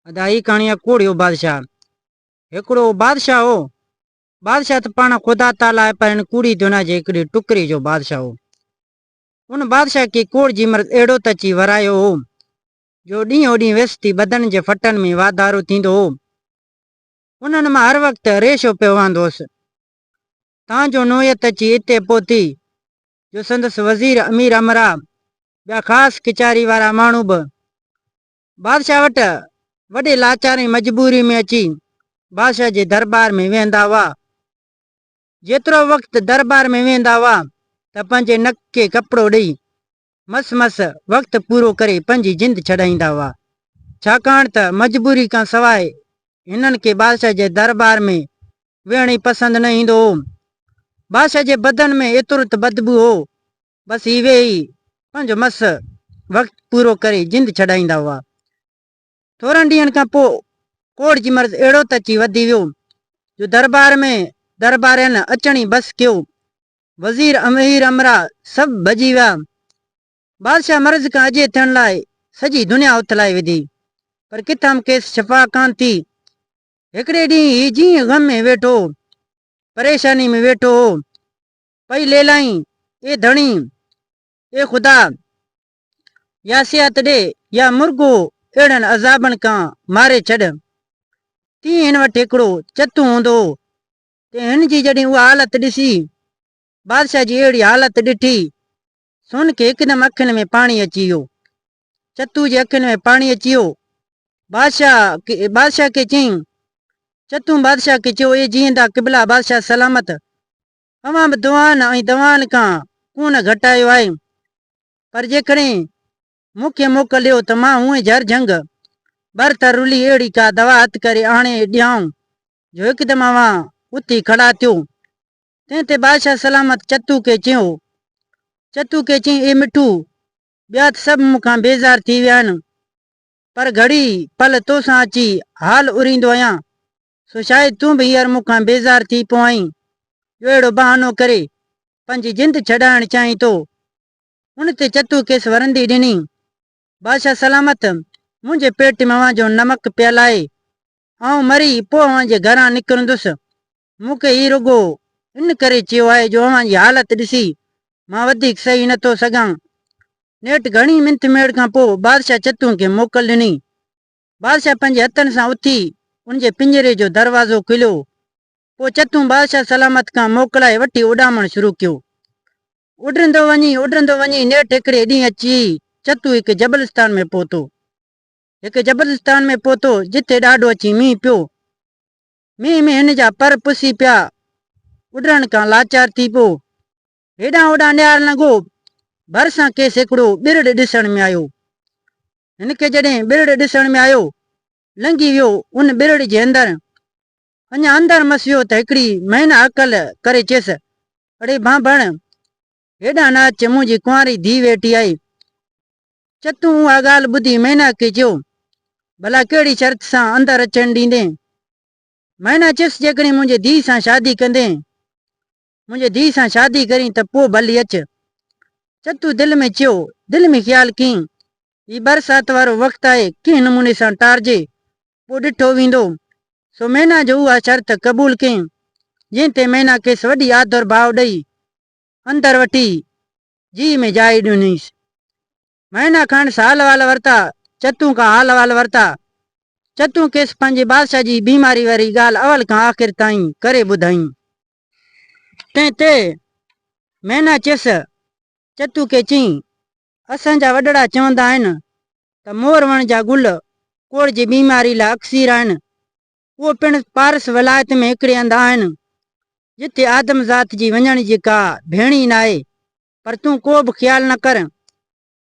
ادا هي ڪهاڻي آ ڪوڙهيو بادشاهه. هڪڙو بادشاهه هو. بادشاهه ته پاڻ خدا تعاليٰ آهي پر هن ڪوڙي دنيا جي هڪڙي ٽڪري جو بادشاهه هو. ان بادشاهه کي ڪوڙ جي مرض اهڙو ته اچي ورايو هو جو ڏينهون ڏينهن ويس ٿي بدن جي ڦٽن ۾ واڌارو ٿيندو هو. انهن مان هر وقت ريشو پيو وهندو هوس. تان جو نوعيت اچي اتي پهتي جو سندس وزير امير امراء ٻيا خاص ڪچهري وارا ماڻهو به بادشاهه وٽ وڏي لاچار ۽ مجبوري ۾ اچي بادشاهه جي درٻار ۾ ويهندا هئا. جيترو وقت درٻار ۾ ويهندا هئا ته پنهنجي نڪ کي ڪپڙو ڏئي مس مس وقت پورو ڪري پنهنجي جند ڇڏائيندا هئا. ڇاڪاڻ ته مجبوري کان سواء هنن کي بادشاهه جي درٻار ۾ ويهڻ ئي پسند نه ايندو هو. بادشاهه جي بدن ۾ ايترو ته بدبو هو بس هي ويهي پنهنجو مس وقت پورو ڪري جند ڇڏائيندا هئا. ٿورن ڏينهن کان پوء ڪوڙهه جي مرض اهڙو ته اچي وڌي ويو جو درٻار ۾ درٻارين اچڻ ئي بس ڪيو. وزير امير امراء سڀ ڀڄي ويا. بادشاهه مرض کان اجهي ٿيڻ لاء سڄي دنيا اٿلائي وڌي پر ڪٿان به کيس شفا ڪانه ٿي. هڪڙي ڏينهن هي جيئن غم ۾ ويٺو هو، پريشاني ۾ ويٺو هو، پئي ليلائين، اي ڌڻي! اي خدا! يا صحت ڏي يا مرڳو اهڙن عذابن کان ماري ڇڏ. تيئن هن وٽ هڪڙو چتون هوندو هو، تنهن هن جي جڏهن اها حالت ڏسي، بادشاهه جي اهڙي حالت ڏٺي، سو هن کي هڪدم اکين ۾ پاڻي اچي ويو. چتو جي اکين ۾ پاڻي اچي ويو. بادشاهه کي چيائين، چتون بادشاهه کي چيو، اي جيئندا قبلا بادشاهه سلامت! اوهان به دعائن ۽ دوائن کان ڪونه گهٽايو آهي، پر جيڪڏهن مون کي موڪل ڏيو ته مان هونئن جهر جهنگ، بر تر رلي اهڙي ڪا دوا هٿ ڪري آڻي ڏيانء جو هڪدم اوهان اٿي کڙا ٿيو. تنهن تي بادشاهه سلامت چتو کي چيو. چتو کي چيائين، اي مٺو، ٻيا ته سڀ مون کان بيزار ٿي ويا آهن، پر گهڙي پل توسان اچي حال اوريندو آهيان، سو شايد تون به هينئر مون کان بيزار ٿي پيو آهين، جو اهڙو بهانو ڪري پنهنجي جند ڇڏائڻ چاهين ٿو. ان تي چتو کيس ورندي ڏني، بادشاهه سلامت، منهنجي پيٽ ۾ اوهان جو نمڪ پيل آهي. آئون مري پوء اوهان جي گهران نڪرندس. مون کي هي رڳو ان ڪري چيو آهي جو اوهان جي حالت ڏسي مان وڌيڪ سهي نه ٿو سگهان. نيٺ گهڻي منٿ ميڙ کان پوء بادشاهه چتون کي موڪل ڏني. بادشاهه پنهنجي هٿن سان اٿي ان جي پڃري جو دروازو کليو. پوء چتون بادشاهه سلامت کان موڪلائي وٺي اڏامڻ شروع ڪيو. اڏرندو وڃي، اڏرندو وڃي نيٺ هڪڙي ڏينهن اچي چتو هڪ جبلستان ۾ پهتو. هڪ جبلستان ۾ پهتو، جتي ڏاڍو اچي مينهن پيو. مينهن ۾ هن جا پر پسي پيا. اڏرڻ کان لاچار ٿي پيو. هيڏانهن هوڏانهن نهارڻ لڳو. ڀرسان کيس هڪڙو ٻرڙ ڏسڻ ۾ آيو. هن کي جڏهن ٻرڙ ڏسڻ ۾ آيو، لنگهي ويو ان ٻرڙ جي اندر. اڃا اندر مس ويو ته هڪڙي مهنا هڪل ڪري چيس، اڙي ڀانڀڻ! هيڏانهن نه اچ، منهنجي ڪنواري ڌيء ويٺي آهي. چتون اها ڳالهه ٻڌي مينا کي چيو، ڀلا ڪهڙي شرط سان اندر اچڻ ڏيندين؟ مينا چيس، جيڪڏهن منهنجي ڌيء سان شادي ڪندين، منهنجي ڌيء سان شادي ڪرين ته پوء ڀلي اچ. چتو دل ۾ چيو، دل ۾ خيال ڪيائين، هي برسات وارو وقت آهي، ڪنهن نموني سان ٽارجي، پوء ڏٺو ويندو. سو مينا جو اها شرط قبول ڪيائين، جنهن تي مينا کيس وڏي آڌر ڀاء ڏئي، اندر وٺي جيء ۾ جاء ڏنيس. مهينا کڻ سال وال ورتا، چتون کان حال احوال ورتا. چتون کيس پنهنجي بادشاهه جي بيماري واري ڳالهه اول کان آخر تائين ڪري ٻڌائين. تنهن تي مينا چيس، چتو کي چئين، اسان جا وڏڙا چوندا آهن ته مور وڻ جا گل ڪوڙهه جي بيماري لاء اڪسير آهن. اهو پڻ پارس ولايت ۾ هڪڙي هنڌ آهن، جتي آدم ذات جي وڃڻ جي ڪا ڀيڻ ئي ناهي. پر تون ڪو به خيال نه ڪر،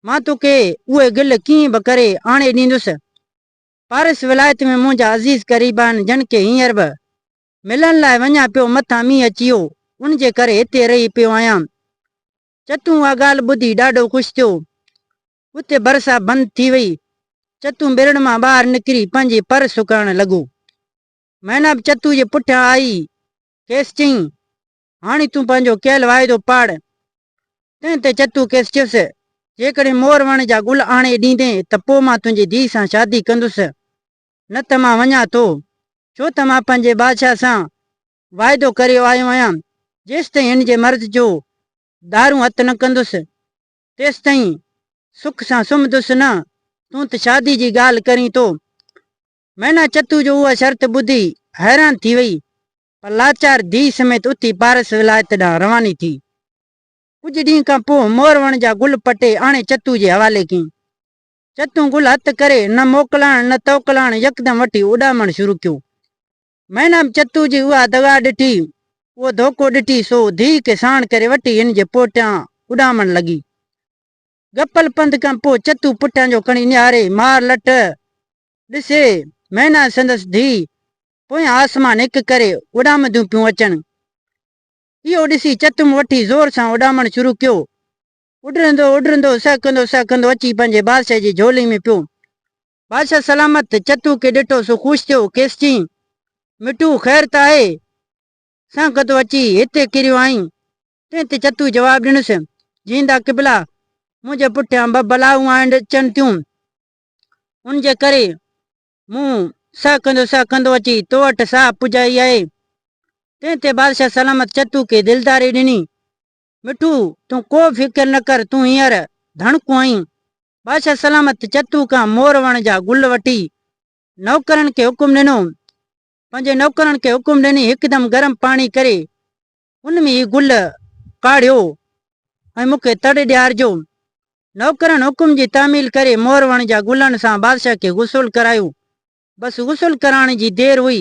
مان توکي اهي گل ڪيئن به ڪري آڻي ڏيندس. پارس ولايت ۾ منهنجا عزيز قريب آهن، جن کي هينئر به ملڻ لاء وڃان پيو، مٿان مينهن اچي ويو، ان جي ڪري هتي رهي پيو آهيان. چتون اها ڳالهه ٻڌي ڏاڍو خوش ٿيو. اتي برسات بند ٿي وئي. چتون ٻرڙ مان ٻاهر نڪري پنهنجي پر سڪائڻ لڳو. مينا به چتو جي پٺيان آئي. کيس چيائين، هاڻي تون پنهنجو ڪيل واعدو پاڙ. تنهن تي چتو کيس چيس، جيڪڏهن مور وڻ جا گل آڻي ڏيندين ته پوء مان تنهنجي ڌيء سان شادي ڪندس. نه ته مان وڃان ٿو، ڇو ته مان پنهنجي بادشاهه سان واعدو ڪريو آيو آهيان، جيستائين هن جي مرض جو دارون هٿ نه ڪندس، تيستائين سک سان سمهندس نه، تون ته شادي جي ڳالهه ڪرين ٿو. مينا چتو جو اها شرط ٻڌي حيران ٿي وئي، پر لاچار ڌيء سميت اٿي پارس ولايت ڏانهن رواني ٿي. ڪجهه ڏينهن کان پوء مور وڻ جا گل پٽي آڻي چتو جي حوالي ڪيائين. چتون گل هٿ ڪري نه موڪلاڻ نه توڪلاڻ يڪدم وٺي اڏامڻ شروع ڪيو. مينا به چتو جي اها دغا ڏٺي، اهو ڌوڪو ڏٺي سو ڌيء کي ساڻ ڪري وٺي هن جي پوٽيان اڏامڻ لڳي. ڳپل پنڌ کان پوء چتو پٺيان جو کڻي نهاري مار لٽ ڏسي مينا ۽ سندس ڌيء پويان آسمان هڪ ڪري اڏامنديون پيون اچن. اهو ڏسي چتم وٺي زور سان اڏامڻ شروع ڪيو. اڏرندو اڏرندو سهڪندو سهڪندو اچي پنهنجي بادشاهه جي جهولي ۾ پيو. بادشاهه سلامت چتو کي ڏٺو سو خوش ٿيو، کيس چيائين، مٺو خير ته آهي؟ سهڪندو اچي هتي ڪريو آهين؟ تنهن تي چتو جواب ڏنس، جيئندا قبلا، منهنجي پٺيان ٻه بلائون آهن اچن ٿيون، ان جي ڪري مون سهڪندو سهڪندو اچي تو وٽ ساهه پڄائي آهي. تنهن تي بادشاهه سلامت چتو کي دلداري ڏني، مٺو، تون ڪو به فڪر نه ڪر، تون هينئر ڌڻڪو آهين. بادشاهه سلامت چتو کان مور وڻ جا گل وٺي نوڪرن کي حڪم ڏنو. پنهنجي نوڪرن کي حڪم ڏني هڪدم گرم پاڻي ڪري ان ۾ هي گل ڪاڙهيو ۽ مون کي تڙ ڏيارجو. نوڪرن حڪم جي تعميل ڪري مور وڻ جا گلن سان بادشاهه کي غسل ڪرايو. بس غسل ڪرائڻ جي دير هئي،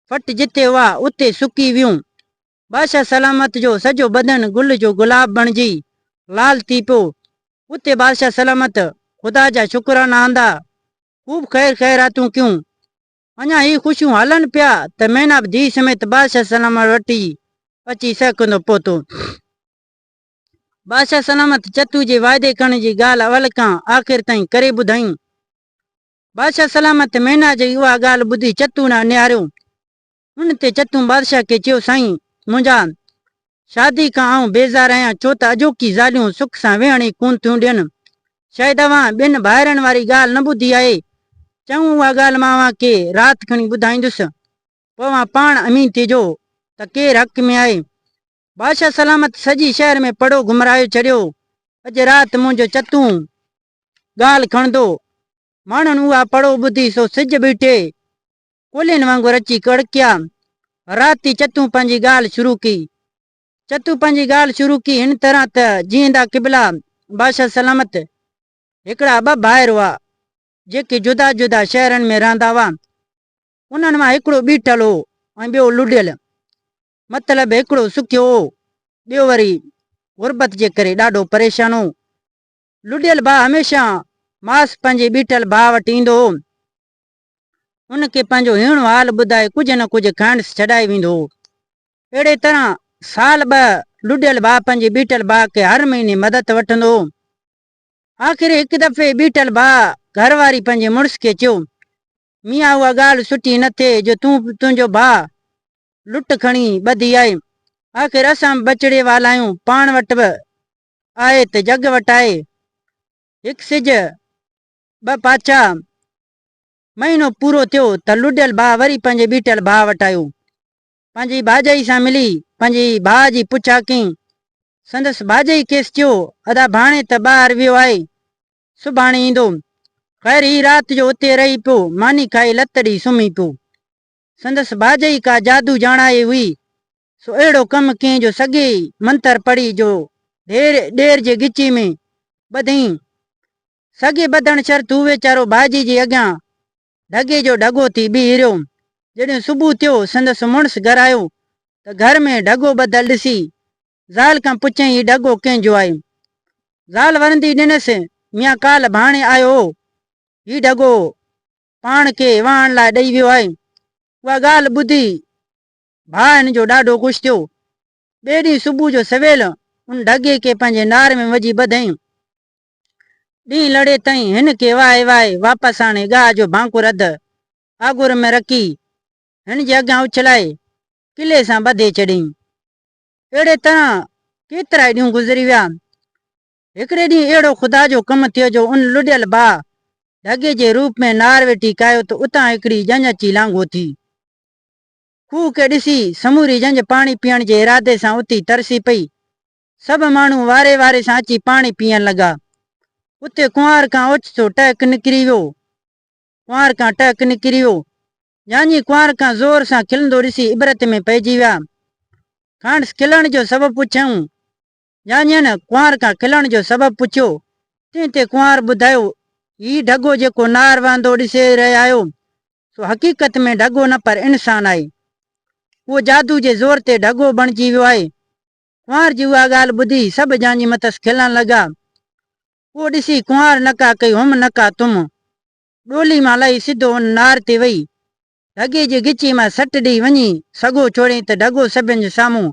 ڦٽ جتي هئا اتي سڪي ويون. بادشاهه سلامت جو سڄو بدن گل جو گلاب بڻجي لال ٿي پيو. اتي بادشاهه سلامت خدا جا شڪرانا آندا، خوب خير خيراتون ڪيون. اڃا هي خوشيون هلن پيا ته مينا به ڌيء سميت بادشاهه سلامت وٽ ئي اچي سهڪندو پهتو. بادشاهه سلامت چتو جي واعدي ڪرڻ جي ڳالهه اول کان آخر تائين ڪري ٻڌائين. بادشاهه سلامت مينا جي اها ڳالهه ٻڌي چتو ڏانهن نهاريو. ان تي چتون بادشاهه کي چيو، سائين منهنجا، شادي کان آئون بيزار آهيان، ڇو ته اڄوڪي زاليون سک سان ويهڻ ئي ڪونه ٿيون ڏين. شايد اوهان ٻن ڀائرن واري ڳالهه نه ٻڌي آهي. چڱو اها ڳالهه مان اوهان کي رات کڻي ٻڌائيندس. پوء اوهان پاڻ امين ٿيجو ته ڪير حق ۾ آهي. بادشاهه سلامت سڄي شهر ۾ پڙهو گهمرايو ڇڏيو، اڄ رات منهنجو چتون ڳالهه کڻندو. ماڻهن اها پڙهو ٻڌي سو سج بيٺي ڪولهين وانگر اچي ڪڙڪيا. رات ٿي چتون پنهنجي ڳالهه شروع ڪئي. چتون پنهنجي ڳالهه شروع ڪئي هن طرح ته جيئندا قبلا بادشاهه سلامت هڪڙا ٻه ڀائر هئا، جيڪي جدا جدا شهرن ۾ رهندا هئا. انهن مان هڪڙو ٻيٺل هو ۽ ٻيو لڏيل. مطلب هڪڙو سکيو هو، ٻيو وري غربت جي ڪري ڏاڍو پريشان هو. لڏيل ڀاء هميشه ماس پنهنجي ٻيٺل ڀاء وٽ ايندو هو. ان کي پنهنجو هيڻو حال ٻڌائي ڪجهه نه ڪجهه کائنس ڇڏائي ويندو هو. اهڙي طرح سال ٻه لڏيل ڀاء پنهنجي ٻيٽل ڀاء کي هر مهيني مدد وٺندو هو. آخر هڪ دفعي ٻيٽل ڀاء گهر واري پنهنجي مڙس کي چيو، ميان اها ڳالهه سٺي نه ٿئي جو تون تنهنجو ڀاء لٽ کڻي ٻڌي آهي. آخر اسان به ٻچڙي والا آهيون، پاڻ وٽ به آهي ته جڳ وٽ آهي. هڪ سج ٻه پاڇا. مهينو پورو ٿيو ته لڏيل ڀاء وري پنهنجي ٻيٽل ڀاء وٽ آيو. پنهنجي ڀاڄائي سان ملي پنهنجي ڀاء جي پڇا ڪيائين. سندس ڀاڄائي کيس چيو، ادا ڀاڻي ته ٻاهر ويو آهي، سڀاڻي ايندو. خير هي رات جو اتي رهي پيو، ماني کائي لت ڏئي سمهي پيو. سندس ڀاڄائي ڪا جادو ڄاڻائي هئي، سو اهڙو ڪم ڪيائين جو سڳي ئي منتر پڙهي جو ڍير ڏير جي ڳچي ۾ ٻڌئين. سڳي ٻڌڻ شرط هو ويچارو ڀاڄي جي اڳيان ڍڳي جو ڍڳو ٿي بيهي رهيو. جڏهن صبح ٿيو، سندس مڙس گهر آيو ته گهر ۾ ڍڳو ٻڌل ڏسي زال کان پڇيائين هي ڍڳو ڪنهن جو آهي؟ زال ورندي ڏنس، ميان ڪالهه ڀاڻي آيو هو، هي ڍڳو پاڻ کي وهڻ لاء ڏئي ويو آهي. اها ڳالهه ٻڌي ڀاء هن جو ڏاڍو خوش ٿيو. ٻئي ڏينهن صبح جو سويل ان ڍڳي کي پنهنجي نار ۾ وجهي ٻڌائين. ڏينهن لڙي تائين هن کي واهي واهي واپس آڻي ڳاهه جو ڀانڪر اڌ آڳر ۾ رکي هن جي اڳيان اڇلائي قلعي سان ٻڌي ڇڏيائين. اهڙي طرح ڪيترائي ڏينهن گذري ويا. هڪڙي ڏينهن اهڙو خدا جو ڪم ٿيو جو ان لڏيل ڀاء ڍڳي جي روپ ۾ نار ويٺي ڪاهيو ته اتان هڪڙي ڄڃ اچي لانگهو ٿي. کوهه کي ڏسي سموري ڄڃ پاڻي پيئڻ جي ارادي سان اٿي ترسي پئي. سڀ ماڻهو واري واري سان اچي پاڻي پيئڻ لڳا. اتي ڪنوار کان اوچتو ٽهڪ نڪري ويو. ڪنوار کان ٽهڪ نڪري ويو. ڄاڃي ڪنوار کان زور سان کلندو ڏسي عبرت ۾ پئجي ويا. کانئس کلڻ جو سبب پڇيائون. ڄاڃين ڪنوار کان کلڻ جو سبب پڇيو، تنهن تي ڪنوار ٻڌايو، هي ڍڳو جيڪو نار وهندو ڏسي رهيا آهيو، سو حقيقت ۾ ڍڳو نه پر انسان آهي. اهو جادو جي زور تي ڍڳو بڻجي ويو آهي. ڪنوار جي اها ڳالهه ٻڌي سڀ ڄاڃي مٿس کلڻ لڳا. اهو ڏسي ڪنوار نڪا ڪئي هم نڪا تم. ڏولي مان لهي سڌو ان نار تي وئي. ڍڳي جي ڳچي مان سٽ ڏيئي وڃي سڳو ڇوڙيائين ته ڍڳو سڀن جي سامهون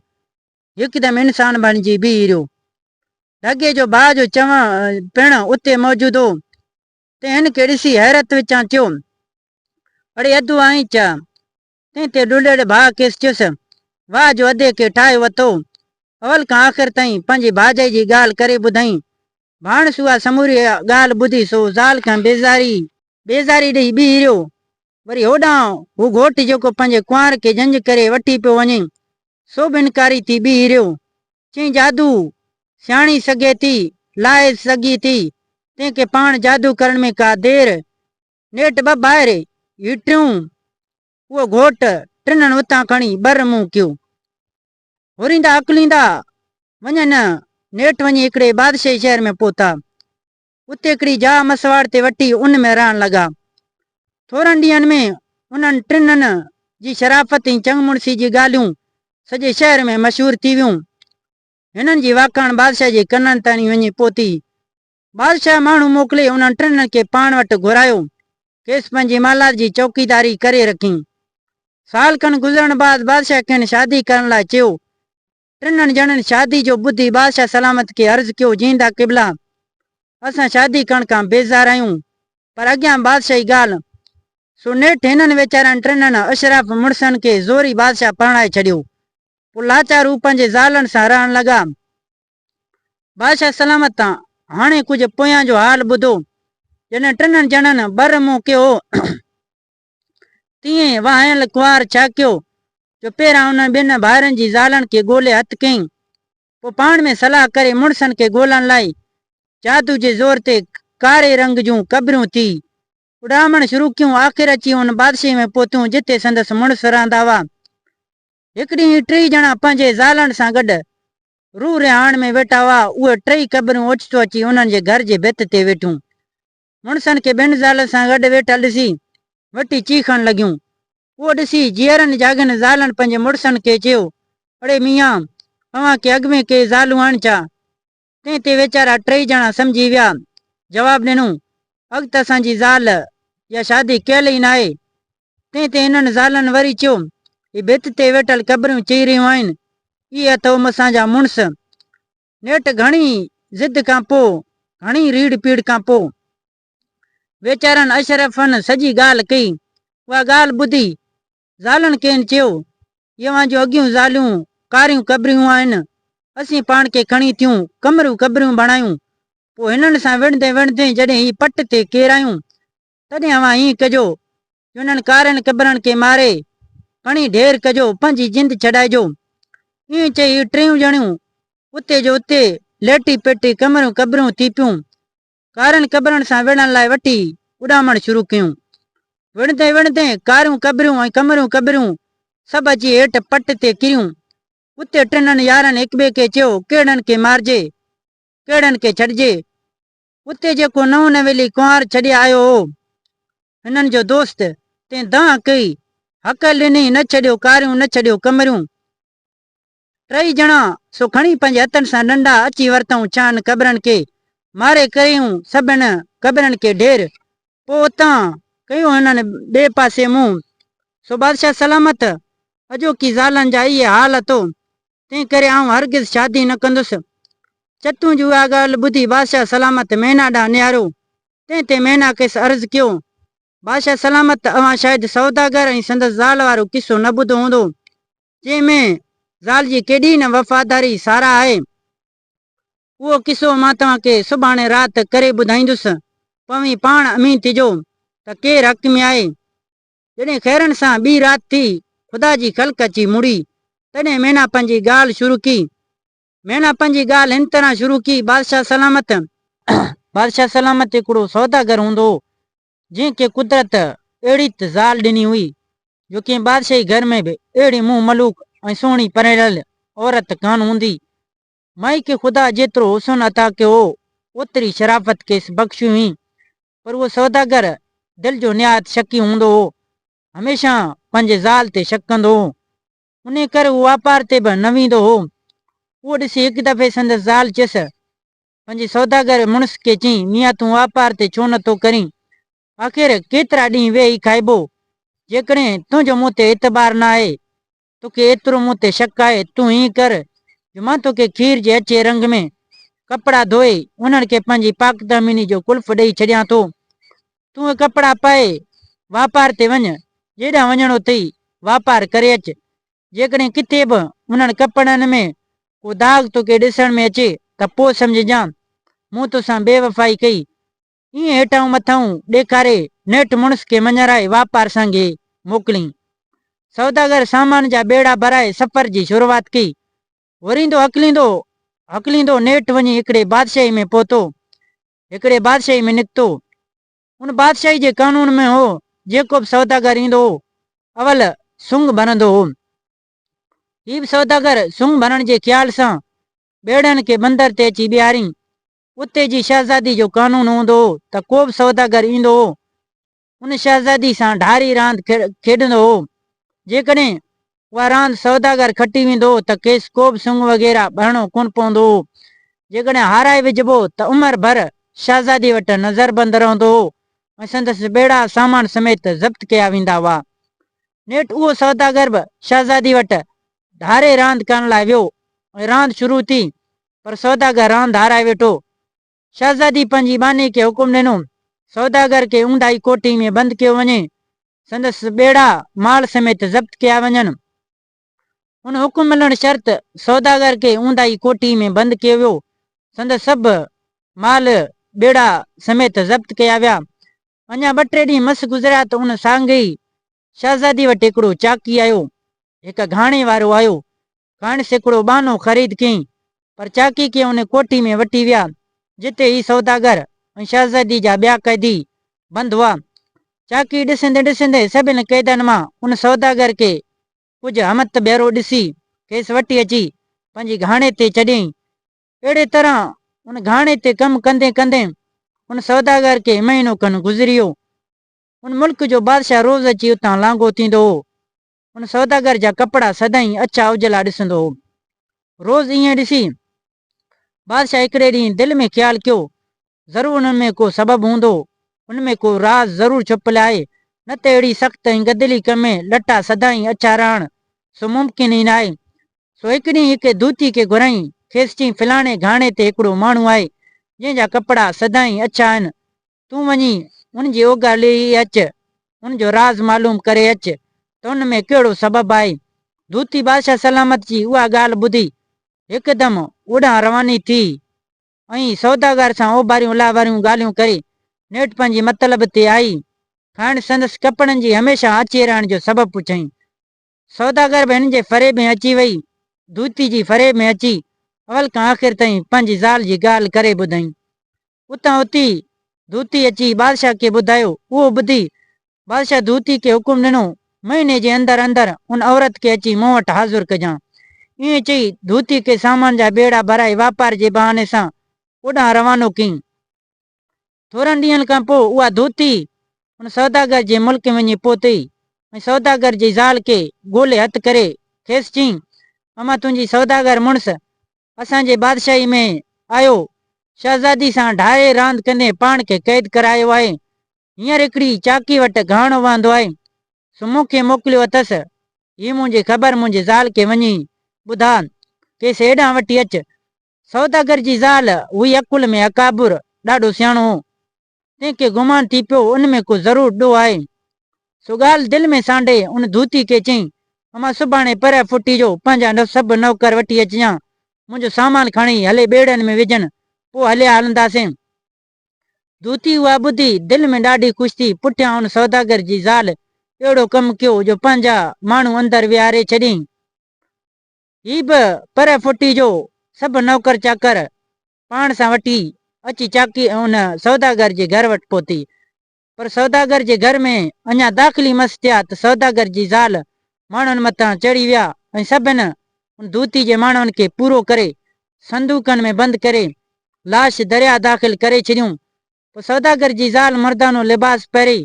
هڪدم انسان بڻجي بيهي رهيو. ڍڳي جو ڀاء جو چوڻ پڻ اتي موجود هو، تنهن هن کي ڏسي حيرت وچان چيو، اڙي ادو آهين ڇا؟ تنهن تي ڏلهڙ ڀاء کيس چيس، واهه جو ادي کي ٺاهيو اٿو. اول کان آخر تائين پنهنجي ڀاڄائي جي ڳالهه ڪري ٻڌائين. ڀاڻس اها سموري ڳالهه ٻڌي سو زال کان بيزاري بيزاري ڏئي بيهي رهيو. وري هوڏانهن هو گهوٽ جيڪو پنهنجي ڪنوار کي جنج ڪري وٺي پيو وڃي، سو به انڪاري ٿي بيهي رهيو. چيائين جادو سياڻي سگهي ٿي، لاهي سگهي ٿي، تنهن کي پاڻ جادو ڪرڻ ۾ ڪا دير. نيٺ ٻه ڀائر، هي ٽيون، اهو گهوٽ، ٽنهن اتان کڻي ٻر منهن ڪيو. هوريندا هڪليندا وڃن، نيٺ وڃي هڪڙي بادشاهي شهر ۾ پهتا. اتي هڪڙي جاء مسواڙ تي وٺي ان ۾ رهڻ لڳا. ٿورن ڏينهن ۾ انهن ٽنهن جي شرافت ۽ چڱ مڙسي جي ڳالهيون سڄي شهر ۾ مشهور ٿي ويون. هنن جي واکاڻ بادشاهه جي ڪنن تائين وڃي پهتي. بادشاهه ماڻهو موڪلي انهن ٽنهن کي پاڻ وٽ گهرايو. کيس پنهنجي محلات جي چوڪيداري ڪري رکين. سال کن گذرڻ بعد بادشاهه کين شادي ڪرڻ لاء چيو. ٽنهن ڄڻن شادي جو ٻڌي بادشاهه سلامت کي عرض ڪيو، جيئندا قبلا! اسان شادي ڪرڻ کان بيزار آهيون، پر اڳيان بادشاهي ڳالهه. سو نيٺ هنن ويچارن ٽنهن اشراف مڙسن کي زوري بادشاهه پرڻائي ڇڏيو. پوء لاچار هو پنهنجي زالن سان رهڻ لڳا. بادشاهه سلامت تان هاڻي ڪجهه پويان جو حال ٻڌو. جڏهن ٽنهن ڄڻن ٻر منهن ڪيو هو، تيئن وهايل ڪنوار ڇا ڪيو جو پهريان انهن ٻن ڀائرن جي زالن کي ڳولي هٿ ڪيائين، پوء پاڻ ۾ صلاح ڪري مڙسن کي ڳولڻ لاء جادو جي زور تي ڪاري رنگ جون قبرون ٿي اڏامڻ شروع ڪيون، آخر اچي ان بادشاهي ۾ پهتيون جتي سندس مڙس رهندا هئا. هڪ ڏينهن هي ٽيئي ڄڻا پنهنجي زالن سان گڏ روح رهاڻ ۾ ويٺا هئا، اهي ٽيئي قبرون اوچتو اچي انهن جي گهر جي ڀت تي ويٺيون. مڙسن کي ٻن زالن سان گڏ ويٺل ڏسي وٺي چيخڻ لڳيون. اهو ڏسي جيئرن جاڳين زالن پنهنجي مڙسن کي چيو، اڙي ميان! اوهان کي اڳ ۾ ڪي زالون آهن ڇا؟ تنهن تي ويچارا ٽيئي ڄڻا سمجهي ويا. جواب ڏنو، اڳ ته اسان جي زال يا شادي ڪيل ئي ناهي. تنهن تي هنن زالن وري چيو، هي ڀت تي ويٺل قبريون چئي رهيون آهن، اهي اٿئو مسان جا مڙس. نيٺ گهڻي ضد کان پوء، گهڻي ريڙهه پيڙهه کان پوء، ويچارن اشرفن سڄي ڳالهه ڪئي. اها ڳالهه ٻڌي زالن کين چيو، هي اوهان جون اڳيون زاليون ڪاريون قبريون آهن، اسين پاڻ کي کڻي ٿيون ڪمريون قبريون بڻايون، پوء هنن سان وڙهندين وڙهندين جڏهن هي پٽ تي ڪيرايون، تڏهن اوهان ائين ڪجو جو انهن ڪارين قبرن کي ماري، کڻي ڍير ڪجو، پنهنجي جند ڇڏائجو. ائين چئي هي ٽيون ڄڻيون اتي جو اتي ليٽي پيٽي ڪمريون قبريون ٿي پيون. ڪارين قبرن سان وڙهڻ لاء وٺي اڏامڻ شروع ڪيون. وڙهندين وڙهندين ڪاريون قبريون ۽ ڪمريون قبريون سڀ اچي هيٺ پٽ تي ڪريون. اتي ٽنهن يارن هڪٻئي کي چيو، ڪهڙن کي مارجي، ڪهڙن کي ڇڏجي. اتي جيڪو نئون نويلي ڪنوار ڇڏي آيو هو، هنن جو دوست، تنهن دانهن ڪئي، هڪل ڏني، نه ڇڏيو ڪاريون، نه ڇڏيو ڪمريون. ٽئي ڄڻا سو کڻي پنهنجي هٿن سان ڏنڊا اچي ورتائون ڇهن قبرن کي، ماري ڪيائون سڀن قبرن کي ڍير. پوء اتان ڪيو هنن ٻئي پاسي منهن. سو بادشاهه سلامت، اڄوڪي زالن جا اهي حال اٿو، تنهن ڪري آئون هرگز شادي نه ڪندس. چتون جي اها ڳالهه ٻڌي بادشاهه سلامت مينا ڏانهن نهاريو، تنهن تي مينا کيس عرض ڪيو، بادشاهه سلامت، اوهان شايد سوداگر ۽ سندس زال وارو قصو نه ٻڌو هوندو، جنهن ۾ زال جي ڪيڏي نه وفاداري ساراهه آهي. اهو قصو مان توهان کي سڀاڻي رات ڪري ٻڌائيندس. پوء اوهين پاڻ امين ٿجو ته ڪير حق ۾ آهي. جڏهن خيرن سان ٻي رات ٿي، خدا جي خلق اچي مڙي، تڏهن مينا پنهنجي ڳالهه شروع ڪئي. مينا پنهنجي ڳالهه هن طرح شروع ڪئي، بادشاهه سلامت! بادشاهه سلامت هڪڙو سوداگر هوندو هو، جنهن کي قدرت اهڙي ته زال ڏني هئي، جو ڪنهن بادشاهي گهر ۾ به اهڙي منهن ملوڪ ۽ سهڻي پرڻيل عورت ڪانه هوندي. مائي کي خدا جيترو حسن عطا ڪيو هو، اوتري شرافت کيس بخشي هئي. پر اهو سوداگر دل جو نهايت شڪي هوندو هو. هميشه پنهنجي زال تي شڪ ڪندو هو. انهيء ڪري هو واپار تي به نه ويندو هو. اهو ڏسي هڪ دفعي سندس زال چيس، پنهنجي سوداگر مڙس کي چيائين، ميان تون واپار تي ڇو نه ٿو ڪرين؟ آخر ڪيترا ڏينهن ويهي کائبو؟ جيڪڏهن تنهنجو مون تي اعتبار نه آهي، توکي ايترو مون تي شڪ آهي، تون ائين ڪر جو مان توکي کير جي اڇي رنگ ۾ ڪپڙا ڌوئي، انهن کي پنهنجي پاڪدامني جو قلف ڏيئي ڇڏيان ٿو. تون اهي ڪپڙا پائي واپار تي وڃ، جيڏانهن وڃڻو اٿئي واپار ڪري اچ. جيڪڏهن ڪٿي به انهن ڪپڙن ۾ ڪو داغ توکي ڏسڻ ۾ اچي ته پوء سمجهجان مون توسان بيوفائي ڪئي. ائين هيٺاهون مٿاهون ڏيکاري نيٺ مڙس کي مڃرائي واپار سانگي موڪليائين. سوداگر سامان جا ٻيڙا ڀرائي سفر جي شروعات ڪئي. وريندو هڪليندو هڪليندو نيٺ وڃي هڪڙي بادشاهي ۾ پهتو. هڪڙي بادشاهي ۾ نڪتو. ان بادشاهي جي قانون ۾ هو جيڪو به سوداگر ايندو هو، اول سنگ ڀرندو هو. هي به سوداگر سنگ ڀرڻ جي خيال سان ٻيڙن کي بندر تي اچي بيهارين. اتي جي شهزادي جو قانون هوندو هو ته ڪو به سوداگر ايندو هو، ان شهزادي سان ڍاري راند کيڏندو هو. جيڪڏهن اها راند سوداگر کٽي ويندو هو ته کيس ڪو به سڱ وغيره ڀرڻو ڪونه پوندو هو. جيڪڏهن هارائي وجهبو ته عمر ڀر شهزادي وٽ نظربند رهندو هو ۽ سندس ٻيڙا سامان سميت ضبط ڪيا ويندا هئا. نيٺ اهو سوداگر به شهزادي وٽ ڍاري راند ڪرڻ لاء ويو ۽ راند شروع ٿي پر سوداگر راند هارائي ويٺو. شهزادي پنهنجي ٻانهي کي حڪم ڏنو، سوداگر کي اونداهي ڪوٺي ۾ بند ڪيو وڃي، سندس ٻيڙا مال سميت ضبط ڪيا وڃن. ان حڪم ملڻ شرط سوداگر کي اونداهي ڪوٺي ۾ بند ڪيو ويو، سندس سڀ مال ٻيڙا سميت ضبط ڪيا ويا. اڃا ٻه ٽي ڏينهن مس گذريا ته ان سانگي شهزادي وٽ هڪڙو چاڪي آيو، هڪ گهاڻي وارو آيو، کانئس هڪڙو ٻانهو خريد ڪيائين، پر چاڪي کي ان ڪوٺي ۾ وٺي ويا، جتي هي سوداگر ۽ شهزادي جا ٻيا قيدي بند هئا. چاڪي ڏسندي ڏسندي سڀن قيدن مان ان سوداگر کي ڪجهه همت ڀيرو ڏسي، کيس وٺي اچي پنهنجي گهاڻي تي چڏيائين. اهڙي طرح ان گهاڻي تي ڪم ڪندي ڪندي ان سوداگر کي مهينو کن گذري ويو. ان ملڪ جو بادشاهه روز اچي اتان لانگهو ٿيندو هو. ان سوداگر جا ڪپڙا سدائين اڇا اجلا ڏسندو هو. روز ائين ڏسي بادشاهه هڪڙي ڏينهن دل ۾ خيال ڪيو، ضرور ان ۾ ڪو سبب هوندو، ان ۾ ڪو راز ضرور ڇپيل آهي، نه ته اهڙي سخت ۽ گدلي ڪم ۾ لٽا سدائين اڇا رهڻ سو ممڪن ئي ناهي. سو هڪ ڏينهن هڪ ڌوتي کي گهرايائين، کيس چيائين فلاڻي گهاڻي تي هڪڙو ماڻهو آهي، جنهن جا ڪپڙا سدائين اڇا آهن، تون وڃي ان جي اوگهڙ لهي اچ، ان جو راز معلوم ڪري اچ ته ان ۾ ڪهڙو سبب آهي. ڌوتي بادشاهه سلامت جي اها ڳالهه ٻڌي هڪدم اوڏانهن رواني ٿي ۽ سوداگر سان اوڀاريون الاڀاريون ڳالهيون ڪري نيٺ پنهنجي مطلب تي آئي. کانئس سندس ڪپڙن جي هميشه اڇي رهڻ جو سبب پڇيائين. سوداگر به هن جي فريب ۾ اچي وئي. ڌوتي جي فريب ۾ اچي اول کان آخر تائين پنهنجي زال جي ڳالهه ڪري ٻڌائين. اتان اٿي ڌوتي اچي بادشاهه کي ٻڌايو. اهو ٻڌي بادشاهه ڌوتي کي حڪم ڏنو، مهيني جي اندر اندر ان عورت کي اچي مون وٽ حاضر ڪجان. ائين چئي ڌوتي کي سامان جا ٻيڙا ڀرائي واپار جي بهاني سان اوڏانهن روانو ڪيائين. ٿورن ڏينهن کان پوء اها ڌوتي ان سوداگر جي ملڪ ۾ وڃي پهتي ۽ سوداگر جي زال کي ڳولي هٿ ڪري کيس چيائين، امان تنهنجي سوداگر مڙس اسان جي بادشاهي ۾ آيو، شهزادي سان ڍاري راند ڪندي پاڻ کي قيد ڪرايو آهي. هينئر هڪڙي چاڪي وٽ گهاڻو وهندو آهي، سو مون کي موڪليو اٿس. هي منهنجي خبر منهنجي زال کي وڃي ٻڌاء، کيس هيڏانهن وٺي اچ. سوداگر جي زال هئي عقل ۾ اڪابر، ڏاڍو سياڻو هو. تنهن کي گمان ٿي پيو ان ۾ ڪو ضرور ڏوهه آهي. سو ڳالهه دل ۾ سانڍي ان ڌوتي کي چيائين، امان سڀاڻي پرهه ڦٽي جو پنهنجا سڀ نوڪر وٺي اچجان، منهنجو سامان کڻي هلي ٻيڙن ۾ وجهن، پوء هليا هلنداسين. دوتي اها ٻڌي دل ۾ ڏاڍي خوش ٿي. پٺيان ان سوداگر جي زال اهڙو ڪم ڪيو جو پنهنجا ماڻهو اندر ويهاري ڇڏيائين. هي به پرهه ڦٽي جو سڀ نوڪر چاڪر پاڻ سان وٺي اچي چاڪي ان سوداگر جي گهر وٽ پهتي. پر سوداگر جي گهر ۾ اڃا داخل ئي مس ٿيا ته سوداگر جي زال ماڻهن مٿان چڙهي ويا ۽ سڀن ان ڌوتي جي ماڻهن کي پورو ڪري صندوقن ۾ بند ڪري لاش درياء داخل ڪري ڇڏيون. پوء سوداگر جي زال مردانو لباس پهري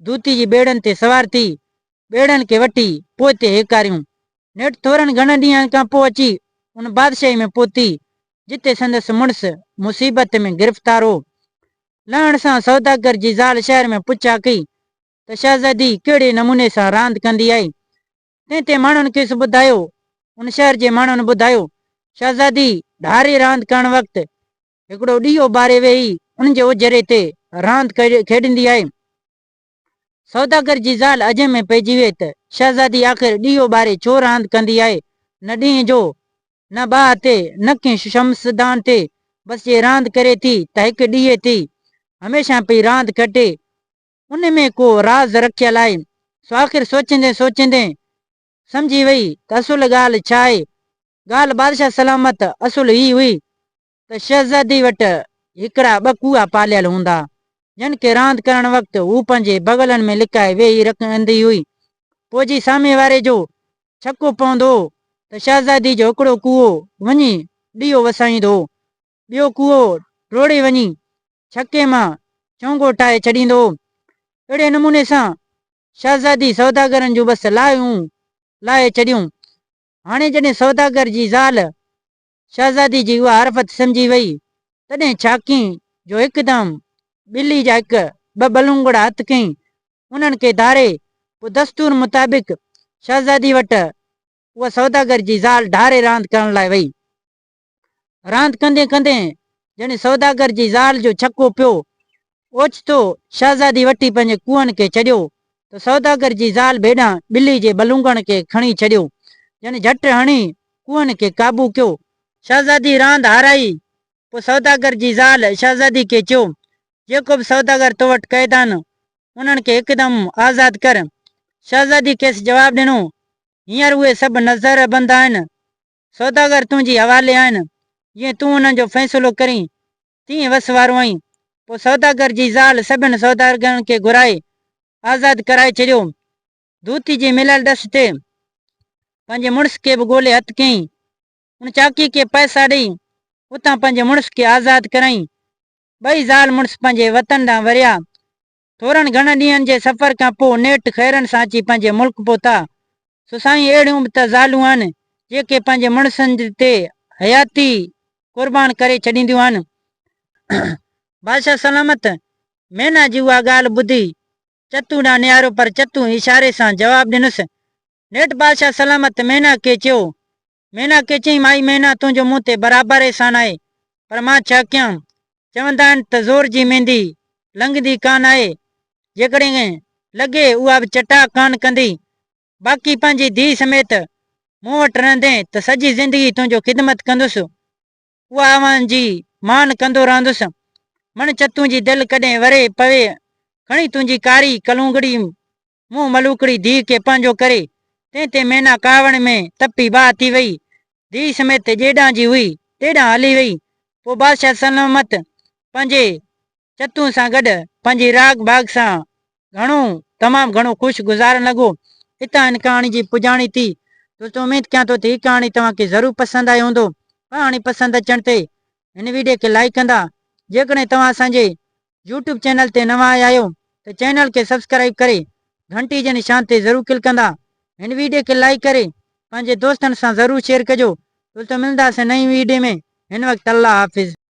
ڌوتي جي ٻيڙن تي سوار ٿي ٻيڙن کي وٺي پوئتي هيڪاريون. نيٺ ٿورن گهڻن ڏينهن کان پوء اچي ان بادشاهي ۾ پهتي جتي سندس مڙس مصيبت ۾ گرفتار هو. لهڻ سان سوداگر جي زال شهر ۾ پڇا ڪئي ته شهزادي ڪهڙي نموني سان راند ڪندي آهي؟ تنهن تي ماڻهن کيس ٻڌايو. ان شهر جي ماڻهن ٻڌايو، شهزادي ڍاري راند ڪرڻ وقت هڪڙو ڏيئو ٻاري ويهي ان جي اوجهري تي راند کيڏندي آهي. سوداگر جي زال عجب ۾ پئجي ويئي ته شهزادي آخر ڏيئو ٻاري ڇو راند ڪندي آهي، نه ڏينهن جو، نه باهه تي، نه ڪنهن شمسدان تي، بس جي راند ڪري ٿي ته هڪ ڏيئي تي هميشه پئي راند کٽي، ان ۾ ڪو راز رکيل آهي. سو آخر سوچيندين سوچيندين سمجهي ويئي ته اصل ڳالهه ڇا آهي. ڳالهه بادشاهه سلامت اصل هي هئي ته شهزادي وٽ هڪڙا ٻه ڪوئا پاليل هوندا، جن کي راند ڪرڻ وقت هوء پنهنجي بغلن ۾ لڪائي ويهي رکندي هئي. پوء جي سامهين واري جو ڇڪو پوندو هو ته شهزادي جو هڪڙو ڪوئو وڃي ڏيئو وسائيندو هو، ٻيو ڪوئو ڊوڙي وڃي ڇڪي مان چونگو ٺاهي ڇڏيندو هو. اهڙي نموني سان شهزادي سوداگرن جون بس لاهيون لاهي ڇڏيون. هاڻي جڏهن سوداگر جي زال شهزادي جي اها حرفت سمجهي وئي، تڏهن ڇا ڪيائين جو هڪدم ٻلي جا هڪ ٻه ٻلونگڙا هٿ ڪيائين، انهن کي ڌاري پوء دستور مطابق شهزادي وٽ اها سوداگر جي زال ڍاري راند ڪرڻ لاء وئي. راند ڪندين ڪندين جڏهن سوداگر جي زال جو ڇڪو پيو، اوچتو شهزادي وٺي پنهنجي ڪوئن کي ڇڏيو ته سوداگر جي زال ڀيڏان ٻلي جي ٻلونگڻ کي کڻي ڇڏيو، جنھن جهٽ هڻي ڪوئن کي قابو ڪيو. شهزادي راند هارائي، پوء سوداگر جي زال شهزادي کي چيو، جيڪو به سوداگر تو وٽ قيد آهن، انهن کي هڪدم آزاد ڪر. شهزادي کيس جواب ڏنو، هينئر اهي سڀ نظر بند آهن، سوداگر تنهنجي حوالي آهن، جيئن تون انهن جو فيصلو ڪرين، تيئن وس وارو آهين. پوء سوداگر جي زال سڀن سوداگرن کي گهرائي آزاد ڪرائي ڇڏيو. ڌوتي جي مليل ڏس تي پنهنجي مڙس کي به ڳولي هٿ ڪيائين. ان چاڪيء کي پئسا ڏيئي اتان پنهنجي مڙس کي آزاد ڪرايائين. ٻئي زال مڙس پنهنجي وطن ڏانهن وريا. ٿورن گهڻن ڏينهن جي سفر کان پوء نيٺ خيرن سان اچي پنهنجي ملڪ پهتا. سو سائين اهڙيون به ته زالون آهن، جيڪي پنهنجي مڙسن تي حياتي قربان ڪري ڇڏينديون آهن. بادشاهه سلامت مينا جي اها ڳالهه ٻڌي چتون ڏانهن نهاريو پر چتون اشاري سان جواب ڏنس. نيٺ بادشاهه سلامت مينا کي چيو، مينا کي چيائين، مائي مينا تنهنجو مون تي برابر احسان آهي، پر مان ڇا ڪيان؟ چوندا آهن ته زور جي ميندي لنگهندي ڪانه آهي، جيڪڏهن لڳي اها به چٽاء ڪانه ڪندي. باقي پنهنجي ڌيء سميت مون وٽ رهندين ته سڄي زندگي تنهنجو خدمت ڪندس، اها اوهان جي مان ڪندو رهندس. مڻ چتون جي دل ڪڏهن وري پوي، کڻي تنهنجي ڪاري ڪلونگڙي منهن ملوڪڙي ڌيء کي پنهنجو ڪري، تنهن تي مينا ڪاوڙ ۾ تپي باهه ٿي وئي. ڌيء سميت جيڏانهن جي هئي، تيڏانهن هلي وئي. پوء بادشاهه سلامت پنهنجي چتون سان گڏ پنهنجي راڳ ڀاڳ سان گهڻو تمام گهڻو خوش گذارڻ لڳو. اتان هن ڪهاڻي جي پڄاڻي ٿي. دوستو اميد ڪيان ٿو ته هي ڪهاڻي توهان کي ضرور پسند آئي هوندو. ڪهاڻي پسند اچڻ تي هن ويڊيو کي لائيڪ ڪندا. جيڪڏهن توهان اسان جي يوٽيوب چينل تي نوان آيا آهيو ته چينل کي سبسڪرائيب ڪري گهنٽي جي نشان تي ضرور ڪلڪ ڪندا. هن ويڊيو کي لائيڪ ڪري پنهنجي دوستن سان ضرور شيئر ڪجو. دوستو ملنداسين نئين ويڊيو ۾ هن وقت الله حافظ.